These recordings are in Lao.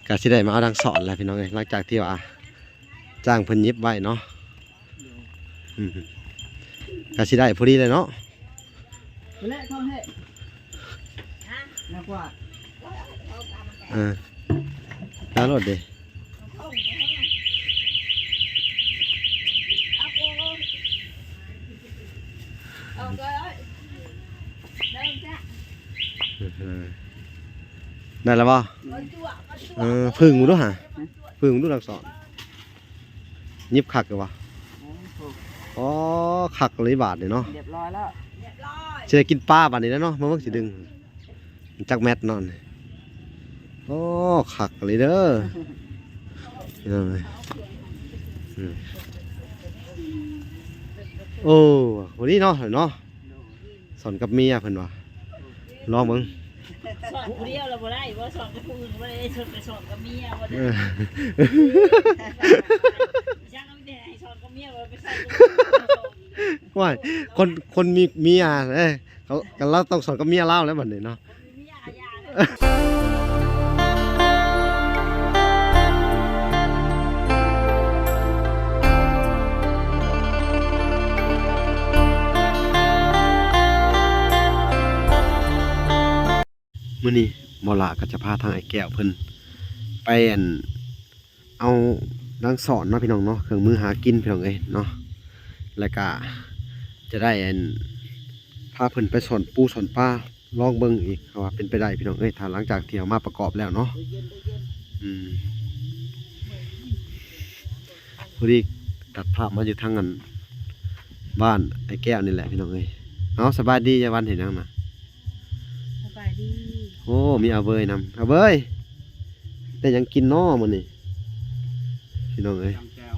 ກະຊິໄດ້ມາເອົາດັງສອນແລ້ວພີ່ນ້ອງເອີຍ ຫຼັງຈາກທີ່ວ່າຈ້າງເພິ່ນຫຍິບໄວ້ເນາະ. ອືມ ກະຊິໄດ້ພໍດີເລີຍເນາະ. ເອີ ດາໂຫຼດເດ້. ໄດ້ແລ້ວບໍ່? ເອີ ເພິ່ງດູຫາ ເພິ່ງດູດັງສອນ. ຫຍິບຄັກຢູ່ບໍ່? ໂອ້ໂຫ ອໍ ຄັກເລີຍບາດນີ້ເນາະ. ຮຽບຮ້ອຍແລ້ວ ຊິໄດ້ກິນປາບາດນີ້ແລ້ວເນາະ. ມາເບິ່ງຊິດຶງຈັກແມັດເນາະ. ໂອ້ ຄັກເລີຍເດີ ເອີ ອືມ ໂອ້ ພໍດີເນາະ ເນາະ. ສອນກັບເມຍເພິ່ນວ່າ ລອງເບິ່ງ. ສອນຜູ້ດຽວລະບໍ່ໄດ້ບໍ່? ສອນກັບຜູ້ອື່ນບໍ່ໄດ້ ສອນໄປສອນກັບເມຍບໍ່ໄດ້. ເອີ ຊ່າງເອົາແຕ່ໃຫ້ສອນກັບເມຍບໍ່ໄປສອນກັບຜູ້ອື່ນ. ໂອ້ຍ ຄົນ ຄົນມີເມຍເດ້ ເຂົາ ກໍລາວຕ້ອງສອນກັບເມຍລາວແລ້ວບັດນີ້ເນາະ. ມື້ນີ້ບໍ່ຫຼ້າກໍຈະພາທາງອ້າຍແກ້ວເພິ່ນໄປ ອັນ ເອົາດັງສອນເນາະພີ່ນ້ອງເນາະ ເຄື່ອງມືຫາກິນພີ່ນ້ອງເອີຍເນາະ. ແລ້ວກະຈະໄດ້ ອັນ ພາເພິ່ນໄປສອນປູສອນປາ ລອງເບິ່ງອີກ ເພາະວ່າເປັນໄປໄດ້ພີ່ນ້ອງເອີຍ ຖ້າຫຼັງຈາກທີ່ເຮົາມາປະກອບແລ້ວເນາະ. ອືມ ພໍດີຕັດພາບມາຢູ່ທາງ ອັນ ບ້ານອ້າຍແກ້ວນີ້ແຫຼະພີ່ນ້ອງເອີຍ. ເອົາ ສະບາຍດີ ຍາຍວັນເຮັດຫຍັງນະ? ສະບາຍດີ. ໂອ້ ມີອາເບີຍນຳ ອາເບີຍ. ໄດ້ຫຍັງກິນນໍມື້ນີ້ພີ່ນ້ອງເອີຍ? ຈ້ຳແຈ່ວ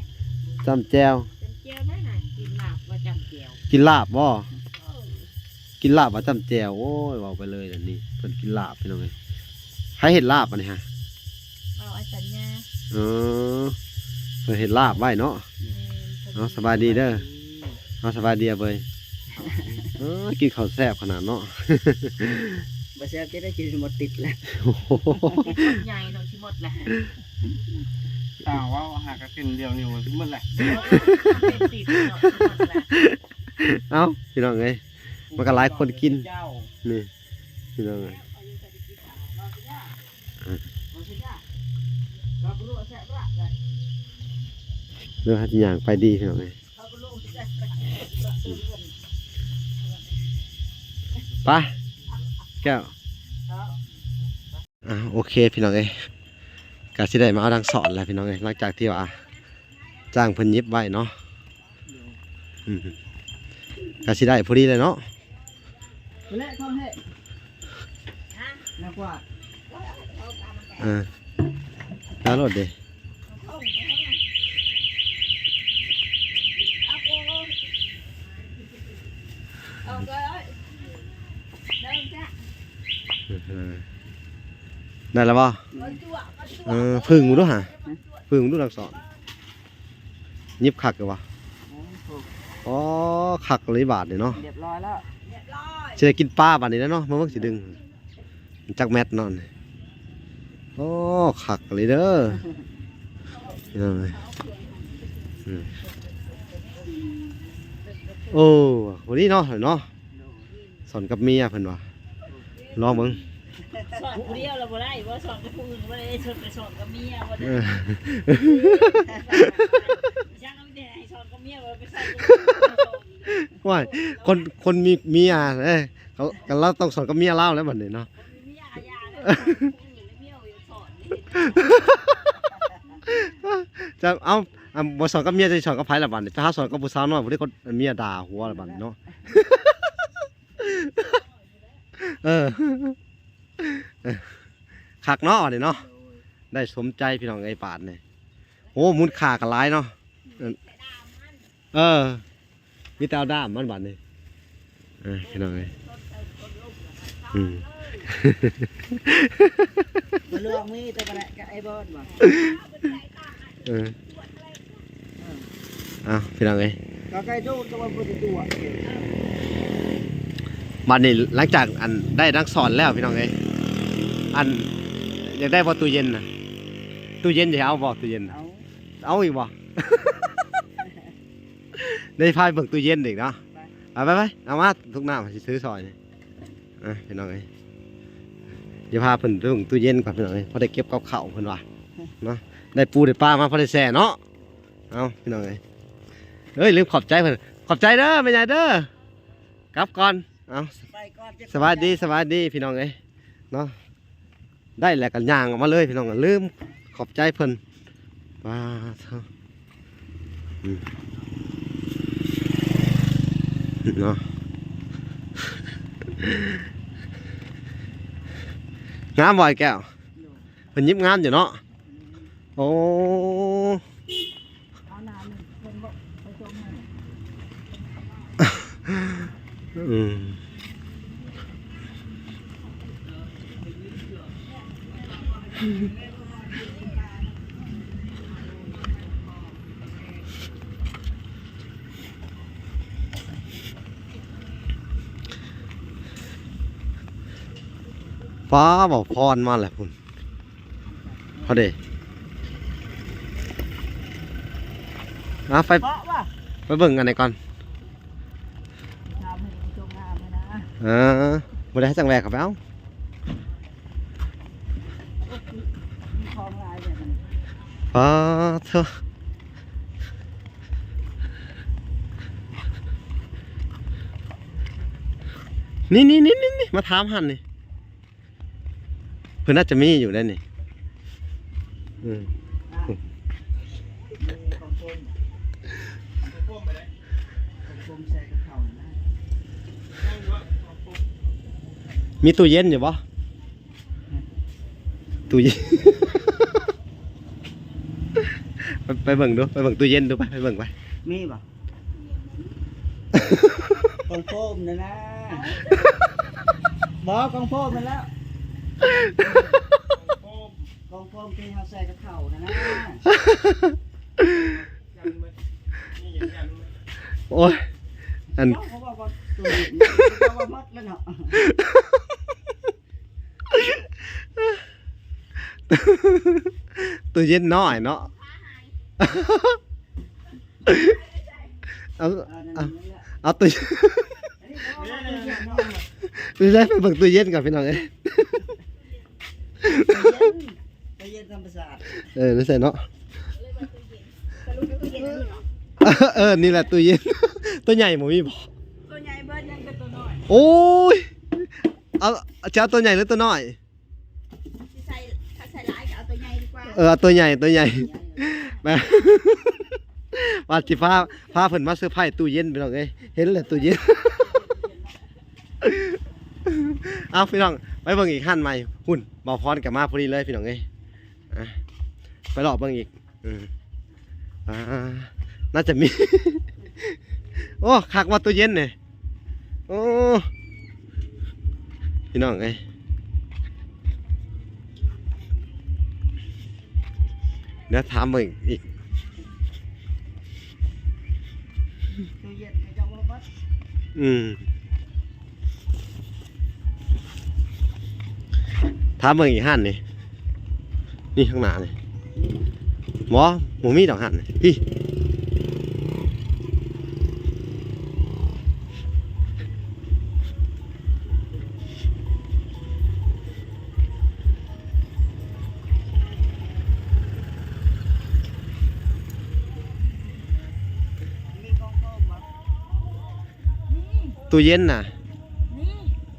ຈ້ຳແຈ່ວ ຈ້ຳແຈ່ວໄດ້ນະ. ກິນລາບວ່າຈ້ຳແຈ່ວ ກິນລາບບໍ່? ເອີ ກິນລາບວ່າຈ້ຳແຈ່ວ. ໂອ້ຍ ເວົ້າໄປເລີຍແຫຼະນີ້ ເພິ່ນກິນລາບພີ່ນ້ອງເອີຍ. ໃຜເຮັດລາບອັນນີ້ຫະ? ເອົາອາສັນຍາ. ເອີ ເພິ່ນເຮັດລາບໄວ້ເນາະ. ແມ່ນ. ເອົາ ສະບາຍດີເດີ. ເອົາ ສະບາຍດີອາເບີຍ. ເອີ ກິນເຂົ້າແຊບຂະໜາດເນາະ. ບໍ່ແຊບຈະໄດ້ກິນໝົດຕິບແລ້ວ. ໂອ້ໂຫ ໃຫຍ່ເນາະ ຊິໝົດແລ້ວ. ຖ້າເວົ້າຫາກະກິນດຽວນີ້ຊິໝົດແລ້ວ. ເປັນຕິບເນາະ ຊິໝົດແລ້ວ. ເອົ້າ ພີ່ນ້ອງເອີຍ ມັນກໍຫຼາຍຄົນກິນ. ນີ້ ພີ່ນ້ອງເອີຍ ເດີ ເຮົາຊິຍ່າງໄປດີພີ່ນ້ອງເອີຍ. ໄປ ແກ້ວ. ອ່າ ໂອເຄພີ່ນ້ອງເອີຍ ກະຊິໄດ້ມາເອົາດັງສອນແລ້ວພີ່ນ້ອງເອີຍ ຫຼັງຈາກທີ່ວ່າຈ້າງເພິ່ນຫຍິບໄວ້ເນາະ. ອືມ ກະຊິໄດ້ພໍດີເລີຍເນາະ. ເອີ ດາໂຫຼດເດ້. ໄດ້ແລ້ວບໍ່? ເອີ ເພິ່ງດູຫາ ເພິ່ງດູດັງສອນ. ຫຍິບຄັກຢູ່ບໍ່? ໂອ້ໂຫ ອໍ ຄັກເລີຍບາດນີ້ເນາະ. ຮຽບຮ້ອຍແລ້ວ ຮຽບຮ້ອຍ. ຊິໄດ້ກິນປາບາດນີ້ແລ້ວເນາະ. ມາເບິ່ງຊິດຶງຈັກແມັດເນາະ. ໂອ້ ຄັກເລີຍເດີ ພີ່ນ້ອງເອີຍ. ອືມ ໂອ້ ພໍດີເນາະ ເນາະ. ສອນກັບເມຍເພິ່ນວ່າ ລອງເບິ່ງ. ສອນຜູ້ດຽວລະບໍ່ໄດ້ບໍ່? ສອນກັບຜູ້ອື່ນບໍ່ໄດ້ ສອນໄປສອນກັບເມຍບໍ່ໄດ້. ເອີ ຊ່າງເອົາແຕ່ໃຫ້ສອນກັບເມຍບໍ່ໄປສອນກັບຜູ້ອື່ນ. ໂອ້ຍ ຄົນ ຄົນມີເມຍເດ້ ເຂົາ ກໍລາວຕ້ອງສອນກັບເມຍລາວແລ້ວບັດນີ້ເນາະ. ເມຍອາຍາແລ້ວ ສອນກັບຜູ້ອື່ນແລ້ວ ເມຍບໍ່ຢາກສອນ. ຈະເອົາ ອ່າ ບໍ່ສອນກັບເມຍ ຈະສອນກັບໃຜລະບັດນີ້? ໄປຫາສອນກັບຜູ້ສາວນ້ອຍພຸ້ນເດ້ ຄົນເມຍດ່າຫົວລະບັດນີ້ເນາະ. ເອີ ຄັກເນາະ ອັນນີ້ເນາະ ໄດ້ສົມໃຈພີ່ນ້ອງເອີຍ ບາດນີ້. ໂອ້ ມູນຄ່າກໍຫຼາຍເນາະ. ເອີ ມີແຕ່ເອົາດ້າມມັນບາດນີ້. ເອີ ພີ່ນ້ອງເອີຍ ອືມ ບໍ່ລວງມີແຕ່ກະໄດ້ກະໄອ້ບອນບໍ່? ເອີ ເອົ້າ ພີ່ນ້ອງເອີຍ ກະໄກ່ໂດດກະວ່າບໍ່ໄດ້ຕົວະ. ບາດນີ້ຫຼັງຈາກ ອັນ ໄດ້ດັງສອນແລ້ວ ພີ່ນ້ອງເອີຍ ອັນ ຢາກໄດ້ບໍ່ຕູ້ເຢັນນະ? ຕູ້ເຢັນຈະເອົາບໍ່? ຕູ້ເຢັນ ເອົາ ເອົາອີກບໍ່? ໄດ້ພາໄປເບິ່ງຕູ້ເຢັນອີກເນາະ. ໄປ ໄປ ໄປ ເອົາມາ ທຸກນ້ຳຊິຊື້ຊອຍນີ້. ອ່ະ ພີ່ນ້ອງເອີຍ ຈະພາເພິ່ນໄປເບິ່ງຕູ້ເຢັນກ່ອນ ພີ່ນ້ອງເອີຍ ພໍໄດ້ເກັບກັບເຂົ້າເພິ່ນວ່າເນາະ. ໄດ້ປູໄດ້ປາມາພໍໄດ້ແຊ່ເນາະ. ເອົາ ພີ່ນ້ອງເອີຍ ເອີຍ ລືມຂອບໃຈເພິ່ນ. ຂອບໃຈເດີແມ່ໃຫຍ່ເດີ ກັບກ່ອນ. ເອົາ ໄປກ່ອນ ສະບາຍດີ ສະບາຍດີ ພີ່ນ້ອງເອີຍເນາະ. ໄດ້ແລ້ວກໍຍ່າງອອກມາເລີຍ ພີ່ນ້ອງ ລືມຂອບໃຈເພິ່ນ. ປາດໂທ້ ອືມ ເນາະ ງາມບໍ່ອ້າຍແກ້ວ? ເພິ່ນຍິບງາມຢູ່ເນາະ. ໂອ້ ອືມ ຟ້າ ບໍ່ພອນມາແລ້ວພຸ້ນ. ພໍດີ ມາໄປ ເພາະວ່າ ໄປເບິ່ງອັນນີ້ກ່ອນ. ເອີ ບໍ່ໄດ້ໃຫ້ຈັ່ງແວະເຂົ້າໄປເອົາ. ມີຂອງຫຼາຍແບບນີ້ ປາດໂທ້ ນີ້ໆໆໆ ມາຖາມຫັ້ນນີ້. ເພິ່ນອາດຈະມີຢູ່ໄດ໋ນີ້. ອືມ ມີຕູ້ເຢັນຢູ່ບໍ່? ຕູ້ເຢັນ ໄປ ໄປເບິ່ງດູ ໄປເບິ່ງຕູ້ເຢັນດູ ໄປ ໄປເບິ່ງໄປ. ມີບໍ່? ກອງໂຟມນັ້ນນະ ບໍ່ ກອງໂຟມນັ້ນແຫຼະ ກອງໂຟມທີ່ເຮົາໃສ່ກັບເຂົ້ານັ້ນນະ. ໂອ້ຍ ອັນ ເຈົ້າກໍວ່າບໍ່ ຕູ້ເຢັນ ເຈົ້າວ່າໝົດແລ້ວເນາະ. ຕູ້ເຢັນນ້ອຍເນາະ ເອົາ ເອົາ ເອົາຕູ້ ຕູ້ເຢັນ ໄປເບິ່ງຕູ້ເຢັນກ່ອນ ພີ່ນ້ອງເອີຍ. ຕູ້ເຢັນ ຕູ້ເຢັນທຳມະຊາດ ເອີ ໄດ້ໃສ່ເນາະ. ເອີ ນີ້ແຫຼະຕູ້ເຢັນ ຕົວໃຫຍ່ບໍ່ມີບໍ່? ຕົວໃຫຍ່ເບິດ ຍັງແຕ່ຕົວນ້ອຍ. ໂອ້ຍ ເອົາ ຈະເອົາຕົວໃຫຍ່ຫຼືຕົວນ້ອຍ? ຊິໃສ່ ຖ້າໃສ່ຫຼາຍກໍເອົາຕົວໃຫຍ່ດີກວ່າ. ເອີ ເອົາຕົວໃຫຍ່ ຕົວໃຫຍ່ ແບບ ວ່າຊິພາ ພາເພິ່ນມາເຊີໄພຕູ້ເຢັນ ພີ່ນ້ອງເອີຍ ເຫັນແລ້ວຕູ້ເຢັນ. ເອົາ ພີ່ນ້ອງ ໄປເບິ່ງອີກຮ້ານໃໝ່ ພຸ້ນ ບ່າວພອນກໍມາພໍດີເລີຍ ພີ່ນ້ອງເອີຍ. ອ່ະ ໄປເລາະເບິ່ງອີກ. ອືມ ອ່າ ໜ້າຈະມີ. ໂອ້ ຄັກວ່າຕູ້ເຢັນນີ້. ໂອ້ ພີ່ນ້ອງເອີຍ ດຽວຖາມເບິ່ງອີກ. ຕູ້ເຢັນກໍຍັງບໍ່ໝົດ. ອືມ ຖາມເບິ່ງອີກຮ້ານນີ້ ນີ້ຂ້າງໜ້ານີ້. ບໍ່ ບໍ່ມີດອກຮ້ານນີ້ ພີ້. ຕູ້ເຢັນນະ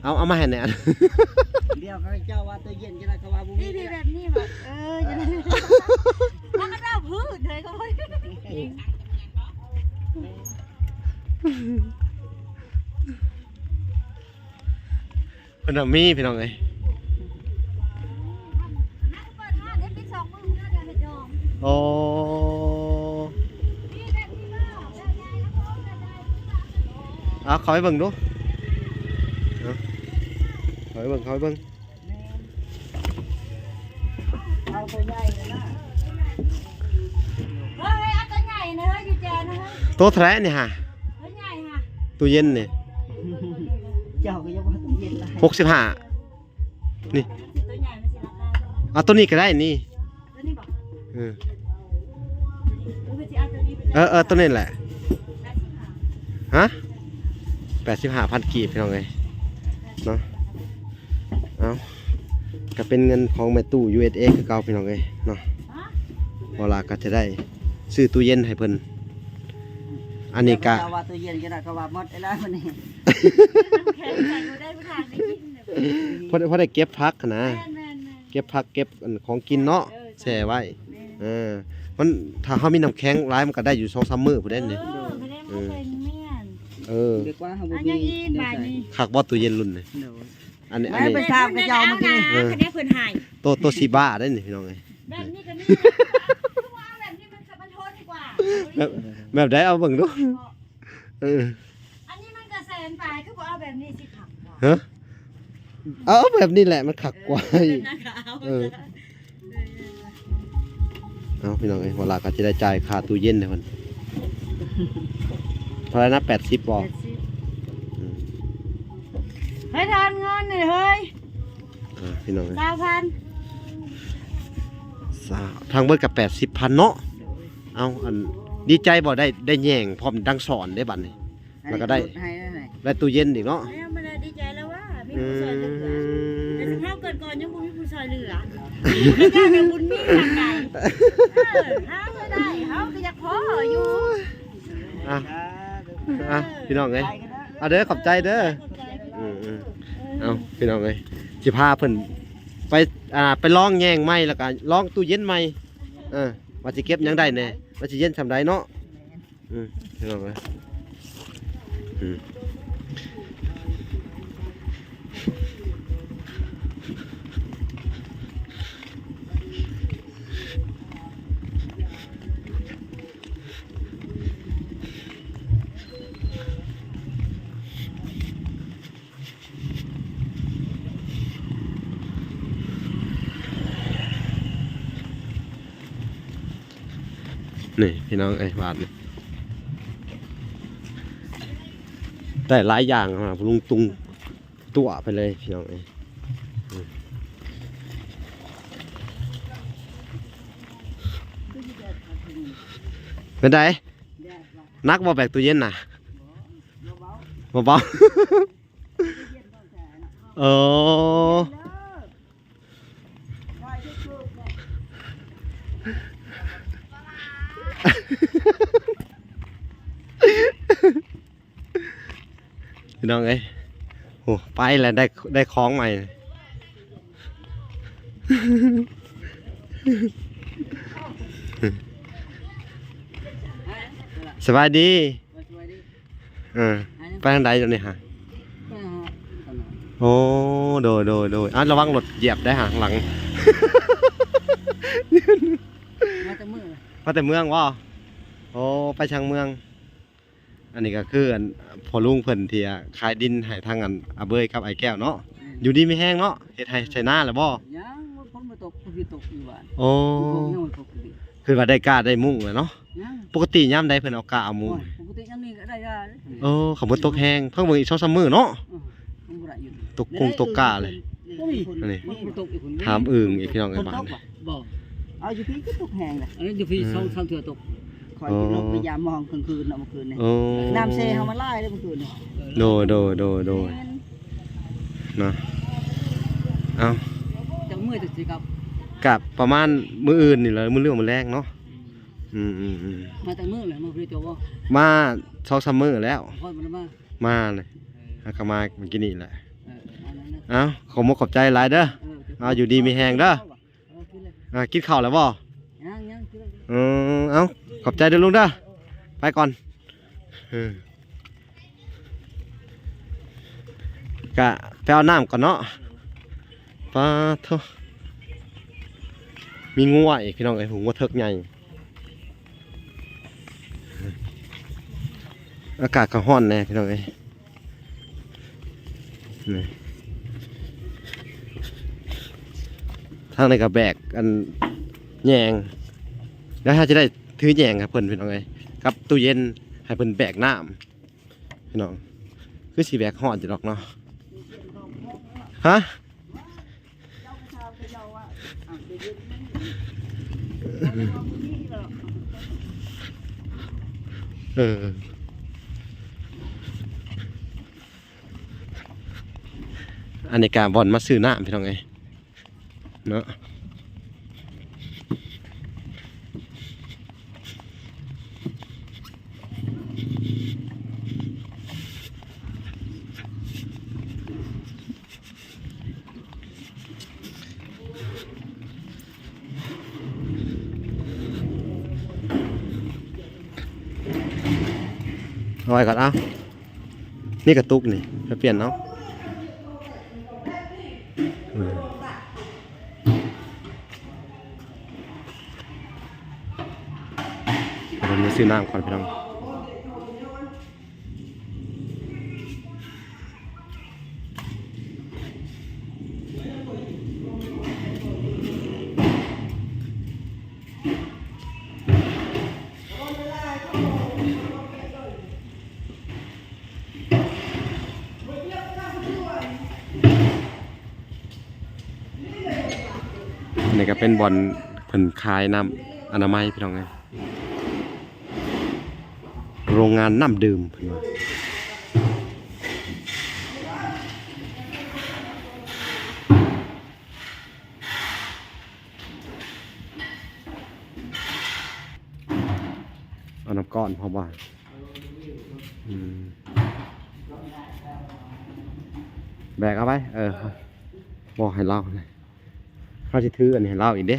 ເອົາ ເອົາມາໃຫ້ແດ່. ດຽວເຂົາເຈົ້າວ່າຕູ້ເຢັນ ຈັ່ງໃດເຂົາວ່າບໍ່ມີ. ນີ້ແບບນີ້ບໍ່? ເອີ ເຂົາກໍເຈົ້າພື້ນເລີຍ ເຂົາ ເພິ່ນວ່າມີ ພີ່ນ້ອງເອີຍ. ໂອ້ ເອົາເຂົ້າໄປເບິ່ງດູ ເຂົ້າໄປເບິ່ງ ເຂົ້າໄປເບິ່ງ. ເອົາຕົວໃຫຍ່ນະ ເຮີ້ຍ ເອົາຕົວໃຫຍ່ນະ ເຮີ້ຍ ຢູ່ແຈນະ ເຮີ້ຍ. ໂຕເທົ່າໃດນີ້ຫະ? ໂຕໃຫຍ່ຫະ ຕູ້ເຢັນນີ້ ເຈົ້າກໍຢ່າວ່າຕູ້ເຢັນຫຼາຍ ຫົກສິບຫ້າ. ນີ້ ຕົວໃຫຍ່ມັນຊິລາຄາ. ເອົາຕົວນີ້ກໍໄດ້ນີ້ ຕົວນີ້ບໍ່? ເອີ ເອີ ເອີ ໂຕນີ້ແຫຼະ ຮະ ແປດສິບຫ້າພັນກີບ ພີ່ນ້ອງເອີຍເນາະ. ເອົ້າ ກໍເປັນເງິນຂອງແມ່ຕູ້ ຢູເອັສເອ ຄືເກົ່າ ພີ່ນ້ອງເອີຍເນາະ. ບໍ່ລະກໍຈະໄດ້ຊື້ຕູ້ເຢັນໃຫ້ເພິ່ນ. ອັນນີ້ກະ ເຈົ້າວ່າຕູ້ເຢັນກໍໄດ້ ກໍວ່າໝົດແລ້ວມື້ນີ້ ນ້ຳແຂງໃສ່ບໍ່ໄດ້ ຜູ້ທາງໄດ້ກິນ ພໍ ພໍໄດ້ເກັບຜັກຫັ້ນນະ ແມ່ນໆໆ ເກັບຜັກເກັບອັນຂອງກິນເນາະ ເອີ ແຊ່ໄວ້ ແມ່ນ ເອີ ມັນ ຖ້າເຮົາມີນ້ຳແຂງຫຼາຍ ມັນກໍໄດ້ຢູ່ສອງສາມມື້ພຸ້ນເດ້ນີ້ ເອີ ກໍໄດ້ມາ ເອີ ເປັນແມ່ນ ເອີ ດີກວ່າເຮົາບໍ່ມີ ອັນຫຍັງອີກບາດນີ້ ຄັກບໍ່ຕູ້ເຢັນລຸ້ນນີ້ ໂດຍ ອັນນີ້ ອັນນີ້ ໄປຖາມເຂົາເຈົ້າເມື່ອກີ້ ເອີ ຄັນໄດ້ເພິ່ນໃຫ້ ໂຕ ໂຕຊີບາໄດ້ນີ້ ພີ່ນ້ອງເອີຍ ແບບນີ້ກໍມີ ຄືວ່າເອົາແບບນີ້ມັນ ມັນທົນກວ່າ ແບບ ແບບໃດ ເອົາເບິ່ງດູ ເອີ ອັນນີ້ມັນກໍແສນປາຍ ຄືບໍ່ເອົາແບບນີ້ຊິຄັກກວ່າ ຮະ ເອົາແບບນີ້ແຫຼະ ມັນຄັກກວ່າ ເອີ ແບບນັ້ນກໍເອົາ ເອີ ເອົາ ພີ່ນ້ອງເອີຍ ເວລາກໍຈະໄດ້ຈ່າຍຄ່າຕູ້ເຢັນໃຫ້ເພິ່ນ ເທົ່າໃດນະ ແປດສິບບໍ່? ແປດສິບ ອືມ ເຮີ້ຍ ທອນເງິນນີ້ເຮີ້ຍ ອ່າ ພີ່ນ້ອງເອີຍ ຊາວພັນ ຊາວ ທັງເບິດກໍແປດສິບພັນເນາະ ໂດຍ ເອົາ ອັນ ດີໃຈບໍ່ ໄດ້ ໄດ້ແຍງພ້ອມດັ່ງສອນເດ້ບັດນີ້ ແລ້ວກໍໄດ້ ໃຫ້ ໄດ້ຕູ້ເຢັນອີກເນາະ ແລ້ວມັນດີໃຈແລ້ວວ່າ ມີຜູ້ຊ່ວຍເຫຼືອ ອືມ ແຕ່ສະເພາະເກີດກ່ອນຍັງບໍ່ມີຜູ້ຊ່ວຍເຫຼືອ ຢູ່ກັບເຈົ້າແຕ່ບຸນມີທາງໃດ ເອີ ຫາບໍ່ໄດ້ ເຮົາກໍຢາກພໍຢູ່ ອ່ະ ອ່ະ ພີ່ນ້ອງເອີຍ ເອົາເດີ ຂອບໃຈເດີ ຂອບໃຈ ອືມໆ ເອົາ ພີ່ນ້ອງເອີຍ ຊິພາເພິ່ນໄປ ອ່າ ໄປລອງແຍງໃໝ່ ແລ້ວກໍລອງຕູ້ເຢັນໃໝ່ ເອີ ວ່າຊິເກັບຫຍັງໄດ້ແດ່ ວ່າຊິເຢັນສ່ຳໃດເນາະ ອືມ ພີ່ນ້ອງເອີຍ ອືມ ນີ້ພີ່ນ້ອງເອີຍ ບາດນີ້ໄດ້ຫຼາຍຢ່າງມາ ລຸງຕຸງຕົວະໄປເລີຍພີ່ນ້ອງເອີຍ ອືມ ເປັນໃດ? ໜັກບໍ່ແບກຕູ້ເຢັນນະ? ບໍ່ເບົາ ເອີ ພີ່ນ້ອງເອີຍ ໂອ້ ໄປແລ້ວ ໄດ້ ໄດ້ຂອງໃໝ່ ສະບາຍດີ ເອີ ໄປທາງໃດດຽວນີ້ຫະ? ໂອ້ ໂດຍ ໂດຍ ໂດຍ ອ່ະ ລະວັງລົດຢຽບໄດ້ຫາງຫຼັງ ມາແຕ່ເມືອງ ມາແຕ່ເມືອງບໍ່? ໂອ້ ໄປທາງເມືອງ ອັນນີ້ກໍຄືອັນພໍ່ລຸງເພິ່ນທີ່ຂາຍດິນໃຫ້ທາງອັນອາເບີຍກັບອ້າຍແກ້ວເນາະ ແມ່ນ ຢູ່ດີມີແຮງເນາະ ເຮັດໄຮ່ໄຖນາແລ້ວບໍ່? ຍັງ ຝົນບໍ່ຕົກ ບໍ່ຕົກຢູ່ບ້ານ ໂອ້ ຍັງບໍ່ຕົກ ຄືວ່າໄດ້ກ້າໄດ້ມຸ້ງແລ້ວເນາະ ຍັງ ປົກກະຕິຍາມໃດເພິ່ນເອົາກ້າເອົາມຸ້ງ? ໂອ້ຍ ປົກກະຕິຍາມນີ້ກໍໄດ້ກ້າເດ້ ເອີ ຄັນບໍ່ຕົກແຮງ ເພິ່ນເບິ່ງອີກສອງສາມມື້ເນາະ ອື ມັນບໍ່ໄດ້ຢູ່ ຕົກກຸງຕົກກ້າເລີຍ ໂອ້ຍ ອັນນີ້ ມັນບໍ່ຕົກຢູ່ພຸ້ນ ຖາມອຶ່ງອີກ ພີ່ນ້ອງເອີຍ ບາດນີ້ ບໍ່ ເອົາຢູ່ພີ້ກໍຕົກແຮງເລີຍ ອັນນັ້ນຢູ່ພີ້ ອື ສອງສາມເທື່ອຕົກ ຂ້ອຍ ໂອ້ ລົງໄປຢາມມອງກາງຄືນເນາະ ເມື່ອຄືນນີ້ ໂອ້ ນ້ຳເຊເຮົາມັນຫຼາຍເດ້ເມື່ອຄືນນີ້ ໂດຍ ໂດຍ ໂດຍ ໂດຍ ແມ່ນ ເນາະ ເອົ້າ ຈັກມື້ຈັກຊິກັບ ກັບປະມານມື້ອື່ນນີ້ແຫຼະ ມື້ເລື່ອງມື້ແລງເນາະ ອືມ ອືມ ອືມ ອືມ ມາແຕ່ມື້ແຫຼະ ມາຜູ້ດຽວບໍ່? ມາສອງສາມມື້ແລ້ວ ຂ້ອຍບໍ່ໄດ້ມາ ມາເລີຍ ເອີ ຫາກໍມາເມື່ອກີ້ນີ້ແຫຼະ ເອີ ເອົ້າ ຂໍມຸກຂອບໃຈຫຼາຍເດີ ເອີ ເອົາ ຢູ່ດີມີແຮງເດີ ເອີ ກິນເຂົ້າແລ້ວບໍ່? ຍັງ ຍັງ ເອີ ເອົ້າ ຂອບໃຈເດີລຸງເດີ ໄປກ່ອນ ເອີ ກະໄປເອົານ້ຳກ່ອນເນາະ ປາໂທ້ ມີງົວອີກ ພີ່ນ້ອງເອີຍ ຫົວເຖິກໃຫຍ່ ອາກາດກໍຮ້ອນແດ່ ພີ່ນ້ອງເອີຍ ນີ້ ທາງນີ້ກໍແບກອັນແຍງ ແລ້ວເຮົາຈະໄດ້ຖືແຍງໃຫ້ເພິ່ນ ພີ່ນ້ອງເອີຍ ກັບຕູ້ເຢັນ ໃຫ້ເພິ່ນແບກນ້ຳ ພີ່ນ້ອງ ຄືຊິແບກຮອດຢູ່ດອກເນາະ ຮະ? ເອີ ເອີ ອັນນີ້ກະບ່ອນມາຊື້ນ້ຳ ພີ່ນ້ອງເອີຍ ເນາະ. ເອົາໄວ້ກ່ອນ ເອົາ ນີ້ກະຕຸກນີ້ ໄປປ່ຽນເອົາ. ອືມ ດຽວມາຊື້ນ້ຳກ່ອນ ພີ່ນ້ອງ. ນີ້ກະເປັນບ່ອນເພິ່ນຂາຍນ້ຳອະນາໄມ ພີ່ນ້ອງເອີຍ ໂຮງງານນ້ຳດື່ມເພິ່ນວ່າ. ເອົານ້ຳກ້ອນພ້ອມວ່າ ອືມ ແບກເອົາໄປ ເອີ ບອກໃຫ້ລາວ ເຮົາຊິຖືອັນນີ້ໃຫ້ລາວອີກເດ້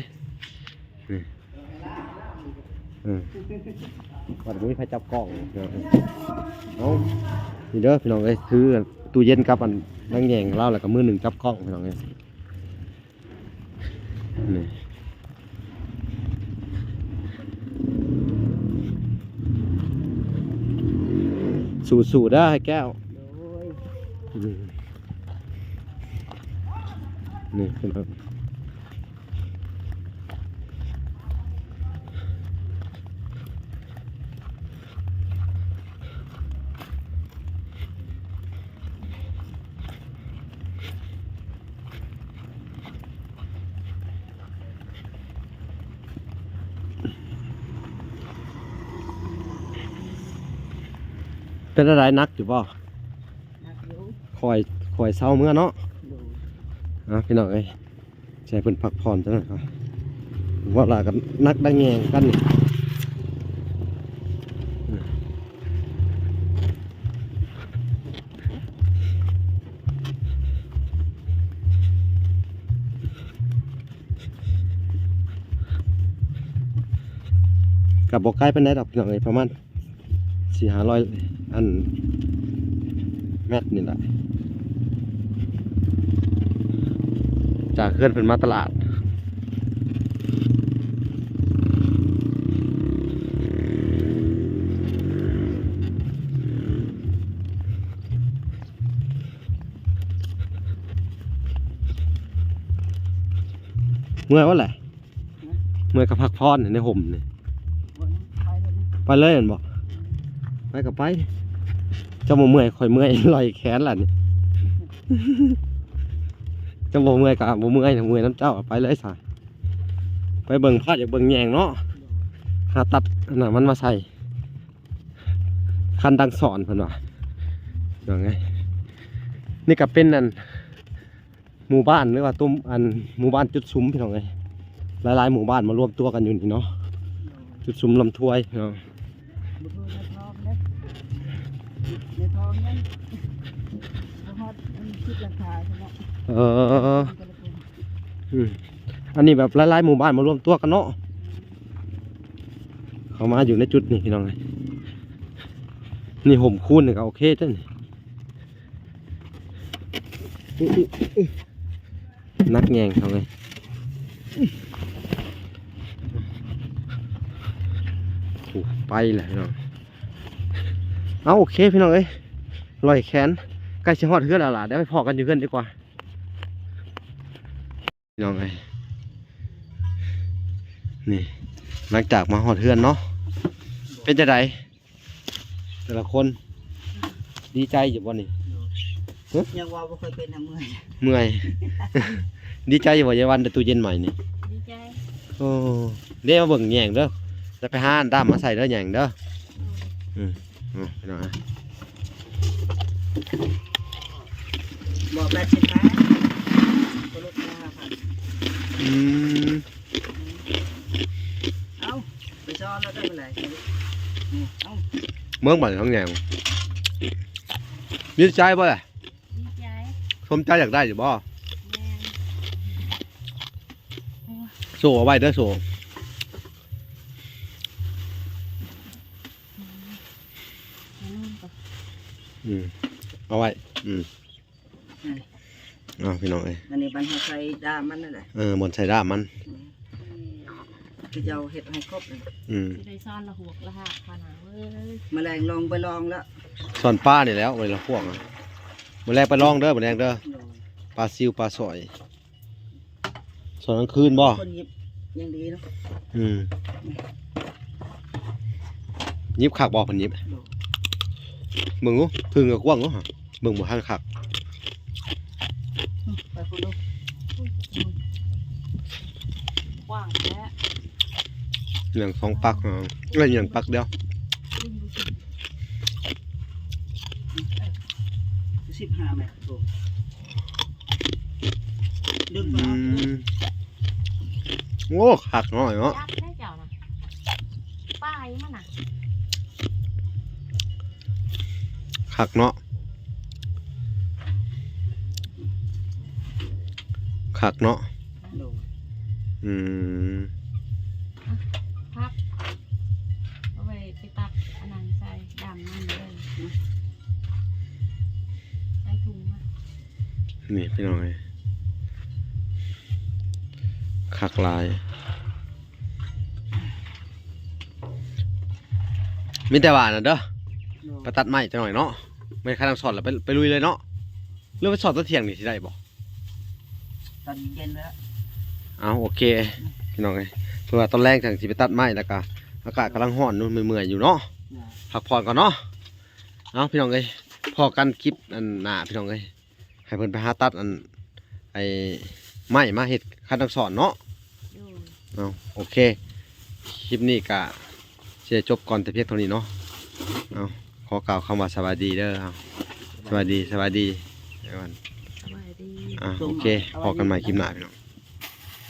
ນີ້ ເອີ ວ່າແຕ່ບໍ່ມີໃຜຈັບກ້ອງ ເອີ ເອົາ ນີ້ເດີ ພີ່ນ້ອງເອີຍ ຖືຕູ້ເຢັນກັບອັນນາງແຍງລາວ ແລ້ວກະມືໜຶ່ງຈັບກ້ອງ ພີ່ນ້ອງເອີຍ. ນີ້ ສູ້ໆເດີອ້າຍແກ້ວ ໂດຍ ອືມ ນີ້ ເປັນຈັ່ງໃດ ໜັກຢູ່ບໍ່? ໜັກຢູ່ ຄ່ອຍ ຄ່ອຍເຊົາເມືອເນາະ ໂດຍ ອ່າ ພີ່ນ້ອງເອີຍ. ໃຫ້ເພິ່ນພັກຜ່ອນຈັກໜ້ອຍກ່ອນ ເວົ້າຫຼາຍກະໜັກໄດ້ແຍງກັນນີ້ ກະບໍ່ໄກປານໃດດອກ ພີ່ນ້ອງເອີຍ ປະມານ ສີ່ຫ້າຮ້ອຍອັນແມັດນີ້ແຫຼະ ຈາກເຮືອນເພິ່ນມາຕະຫຼາດ. ເມື່ອຍບໍ່ແຫຼະ? ເມື່ອຍກະພັກຜ່ອນໃນຮົ່ມນີ້ ໄປເລີຍແມ່ນບໍ່? ໄປກະໄປ ເຈົ້າບໍ່ເມື່ອຍ ຂ້ອຍເມື່ອຍ ລອຍແຂນລະນີ້ ເຈົ້າບໍ່ເມື່ອຍກະບໍ່ເມື່ອຍ ເມື່ອຍນຳເຈົ້າ ໄປເລີຍຊະ ໄປເບິ່ງພາດ ຢາກເບິ່ງແຍງເນາະ ຫາຕັດອັນນັ້ນມັນມາໃສ່ ຄັນດັງສອນເພິ່ນວ່າ ວ່າໄງ ນີ້ກະເປັນອັນ ໝູ່ບ້ານ ຫຼືວ່າຕຸ້ມ ອັນ ໝູ່ບ້ານຈຸດຊຸມ ພີ່ນ້ອງເອີຍ ຫຼາຍໆໝູ່ບ້ານມາລວມຕົວກັນຢູ່ນີ້ເນາະ ຈຸດຊຸມລຳຖ້ວຍພີ່ນ້ອງ ບໍ່ຄືໃນທອງເດ້ ໃນທອງຍັງບໍ່ຮອດ ອັນ ສິບຫຼັງຄາຊັ້ນເນາະ ເອີ ແຕ່ລະຄົນ ອືມ ອັນນີ້ແບບຫຼາຍໆໝູ່ບ້ານມາລວມຕົວກັນເນາະ ເຂົ້າມາຢູ່ໃນຈຸດນີ້ພີ່ນ້ອງເອີຍ ນີ້ຮົ່ມຄູນນີ້ກະໂອເຄເດ້ນີ້. ໜັກແຍງເຂົາເລີຍ ໂອ້ ໄປແລ້ວພີ່ນ້ອງ ເອົາ ໂອເຄພີ່ນ້ອງເອີຍ ລອຍແຂນ ໃກ້ຊິຮອດເຮືອນແລ້ວລະ ດຽວໄປພໍ້ກັນຢູ່ເຮືອນດີກວ່າພີ່ນ້ອງເອີຍ ນີ້ ຫຼັງຈາກມາຮອດເຮືອນເນາະ ເປັນຈັ່ງໃດ? ແຕ່ລະຄົນ ດີໃຈຢູ່ບໍ່ນີ້? ໂດຍ ຮະ? ຍັງເວົ້າບໍ່ຄ່ອຍເປັນນຳ ເມື່ອຍ ເມື່ອຍ ດີໃຈຢູ່ບໍ່ ຍາຍວັນໄດ້ຕູ້ເຢັນໃໝ່ນີ້? ດີໃຈ ໂອ້ ເດ້ ມາເບິ່ງແຍງເດີ ຈະໄປຫາອັນດຳມາໃສ່ເດີ ແຍງເດີ. ອືມ ອືມ ພີ່ນ້ອງ ບໍ່ ແປດສິບບາດ ບໍ່ຫຼຸດຫ້າພັນ. ອືມ ເອົ້າ ໄປຊ້ອນແລ້ວໄດ້ເທົ່າໃດ? ນີ້ ເອົ້າ ເບິ່ງບາດຂອງແຍງ ມີໃຈບໍ່ລະ? ດີໃຈ ສົມໃຈຢາກໄດ້ຢູ່ບໍ່? ແມ່ນ ໂຊເອົາໄວ້ເດີ ໂຊ ອືມ ເອົາໄວ້ ອືມ ເອົາ ພີ່ນ້ອງເອີຍ ອັນນີ້ບັນຫາໃສ່ດ້າມມັນນັ້ນແຫຼະ ເອີ ບ່ອນໃສ່ດ້າມມັນ ອືມ ຂະເຈົ້າເຮັດໃຫ້ຄົບ ອືມ ຊິໄດ້ຊ້ອນລະຫວກລະຫາກພານາງເອີຍ ມື້ແລງລອງໄປລອງລະ ຊ້ອນປານີ້ແຫຼ້ວ ໄວ້ລະຫວກ ມື້ແລງໄປລອງເດີ ມື້ແລງເດີ ໂດຍ ປາຊິວປາສອຍ ສອນກາງຄືນບໍ່? ຄົນຫຍິບຍັງດີເນາະ ອືມ ຫຍິບຄັກບໍ່? ເພິ່ນຫຍິບ ບໍ່ ເບິ່ງດູ ເຖິງກັບກວ້າງເນາະ ເບິ່ງບໍ່ທັນຄັກ ໄປພຸ້ນດູ ກວ້າງແທ້ ຫຍັງສອງປັກ ເອີ ຫຍັງປັກດຽວ ສິບຫ້າແມັດ ໂອ້ ດຶງ ອືມ ໂອ້ ຄັກເນາະ ເນາະ ຈັບໄດ້ເຈົ້ານະ ປາຍມັນນະ ຄັກເນາະ ຄັກເນາະ ໂດຍ ອືມ ພັບ ເອົາໄວ້ ຕັດອັນນັ້ນໃສ່ ດຳມັນເລີຍ ໃສ່ຖົງມາ ນີ້ພີ່ນ້ອງເອີຍ ຄັກຫຼາຍ ມີແຕ່ວ່ານັ້ນເດີ ໂດຍ ໄປຕັດໄມ້ຈັກໜ້ອຍເນາະ ແມ່ນຄັນທັງສອນລະໄປ ໄປລຸຍເລີຍເນາະ ຫຼືໄປສອນຕອນທ່ຽງນີ້ຊິໄດ້ບໍ່? ຕອນເຢັນແລ້ວ ເອົາ ໂອເຄ ພີ່ນ້ອງເອີຍ ເພາະວ່າຕອນແລງຈັ່ງຊິໄປຕັດໄມ້ ແລ້ວກະອາກາດກຳລັງຮ້ອນຢູ່ ເມື່ອຍໆຢູ່ເນາະ ອ່າ ພັກຜ່ອນກ່ອນເນາະ ເອົາ ພີ່ນ້ອງເອີຍ ພໍ້ກັນຄລິບອັນໜ້າ ພີ່ນ້ອງເອີຍ ໃຫ້ເພິ່ນໄປຫາຕັດອັນ ໄອ້ ໄມ້ມາເຮັດຄັນທັງສອນເນາະ ໂດຍ ເອົາ ໂອເຄ ຄລິບນີ້ກະຊິໄດ້ຈົບກ່ອນແຕ່ພຽງເທົ່ານີ້ເນາະ ເອົາ ຂໍກ່າວຄຳວ່າສະບາຍດີເດີ ເອົາ ສະບາຍດີ ສະບາຍດີ ສະບາຍດີ ອ່າ ໂອເຄ ພໍ້ກັນໃໝ່ຄລິບໜ້າ ພີ່ນ້ອງ.